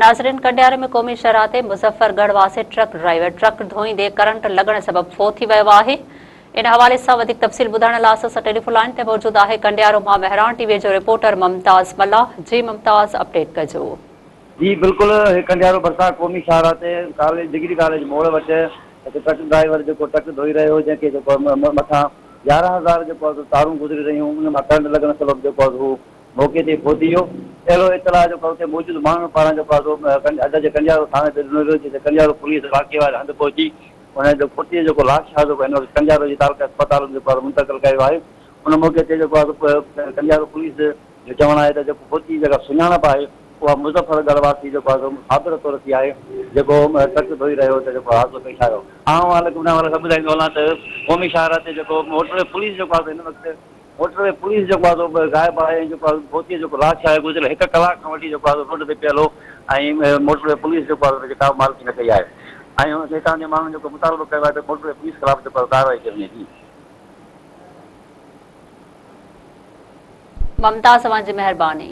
ناظرين ڪنڊياري ۾ قومي شاهراهه تي مظفر ڳڙهه واسي ٽرڪ ڊرائيور ٽرڪ ڌوئيندي ڪرنٽ لڳڻ سبب فوت ٿي ويو آهي. ان حوالي سان وڌيڪ تفصيل ٻڌائڻ لاء اسان سان ٽيليفون لائين تي موجود آهي ڪنڊيارو مان مهراڻ ٽي وي جو رپورٽر ممتاز ملاح جي ممتاز اپڊيٽ ڪجو. جي بلڪل هي ڪنڊيارو ڀرسان قومي شاهراهه تي ڪاليج ڊگري ڪاليج موڙ وٽ هڪ ٽرڪ ڊرائيور جيڪو ٽرڪ ڌوئي رهيو هو جنهن کي جيڪو مٿان 11000 جيڪو آهي سو تارون گذري رهيون ان مان ڪرنٽ لڳڻ سبب جيڪو آهي هو موقعي تي پهتي ويو. اهڙو اطلاع جيڪو اتي موجود ماڻهن پاران جيڪو آهي سو حد جي ڪنڊيارو ٿاڻي تي ڏنو ويو جتي ڪنڊيارو پوليس واقعي واري هنڌ پهچي ان جو فوتي جو جيڪو لاش آهي جيڪو هن وقت ڪنڊيارو جي تعلقه اسپتال ۾ جيڪو آهي منتقل ڪيو آهي ان موقعي تي جيڪو آهي سو ڪنڊيارو پوليس جو چوڻ آهي ته جيڪو فوتي جي جيڪا سڃاڻپ آهي اها مظفر ڳڙهه واسي جيڪو آهي سو صابر تورسي آهي جيڪو ٽرڪ ڌوئي رهيو ته جيڪو حادثو پيش آيو. آئون حالانڪ ان حوالي سان ٻڌائيندو هلان ته قومي شاهراهه تي جيڪو موٽر وي پوليس جيڪو آهي سو هن وقت موٽر وي پوليس جيڪو آهي سو غائب آهي ۽ جيڪو آهي فوتي جيڪو لاش آهي گذريل هڪ ڪلاڪ کان وٺي جيڪو آهي سو روڊ تي پيل هو ۽ موٽر وي پوليس جيڪو آهي سو ان جي ڪا به مالڪي نه ڪئي آهي ۽ هتان جي ماڻهن جيڪو مطالبو ڪيو آهي ته موٽر وي پوليس خلاف جيڪو آهي ڪارروائي ڪئي وڃي جي. ممتاز اوهان جي مهرباني.